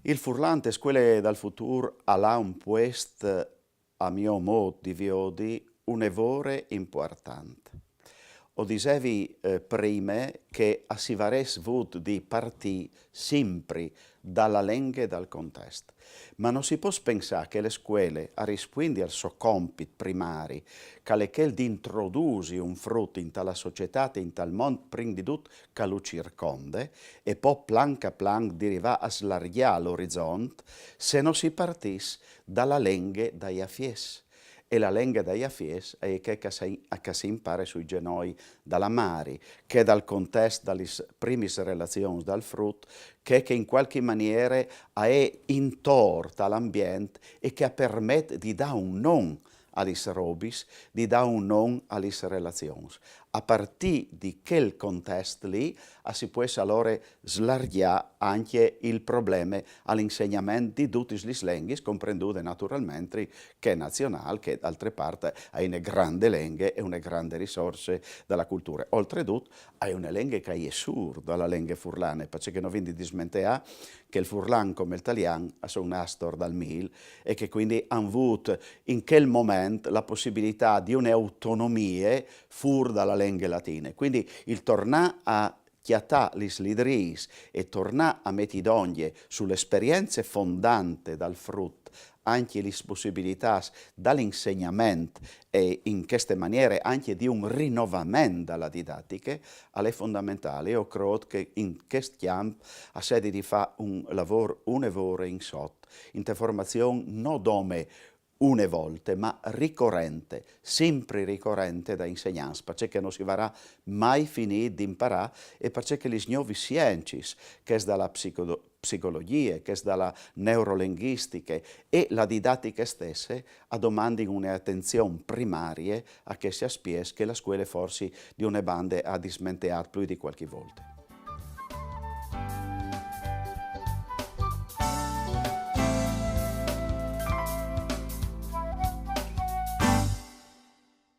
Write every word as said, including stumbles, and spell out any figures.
Il furlan te scuele dal futûr al à un puest, a gno mût di viodi, une vore impuartant. O disevi, eh, prime che a si varès vût di partî simpri da la lenghe dal contest. Ma no si pues pensâ che le scuele a rispuindi al so compit primari, che al è chel di introdusi un frut inta la societât e intal mont prin di dut che lu circonde, e po planc a planc di rivâ a slargjâ l'orizont, se no si partìs da la lenghe dai afiets. E la lenghe dai afiets e je chê che si, che si impare sui zenoi da la mari, chê dal contest da lis primis relazions dal frut, chê che in cualchi maniere e je intor tal ambient e che e permet di dâ un non a lis robis, di dâ un non a lis relazions. A partî di chel contest li, a si pues alore slargjâ ancje il probleme al insegnament di dutis lis lenghis, comprendude naturalmentri chê nazionâl, che d'altre part e je une grande lenghe e une grande risorse da la culture. Oltredut, e je une lenghe che e je sûr da la lenghe furlane, parcè che no vin di dismenteâ che il furlan come il talian a son nastor dal mil e che cuindi a àn vût in chel moment la pussibilitât di une autonomie fûr da la lenghe latine. Cuindi il tornâ a cjatâ lis lidriis e tornâ a meti dongje su la esperience fondante dal frut ancje lis pussibilitâts dal insegnament e in cheste maniere ancje di un rinovament da la didatiche, al è fondamentâl. Jo o crôt che in chest cjamp a sedi di fâ un lavôr une vore in sot, inte formazion no dome une volte, ma ricorente, simpri ricorente dai insegnants, parcè che no si varà mai finît di imparâ e parcè che lis gnovis siencis, chês da la psico-, psicologjie, chês da la neurolenghistiche e la didatiche stesse, a domandin une atenzion primarie a chescj aspiets che la scuele forsi di une bande e à dismenteât plui di cualchi volte.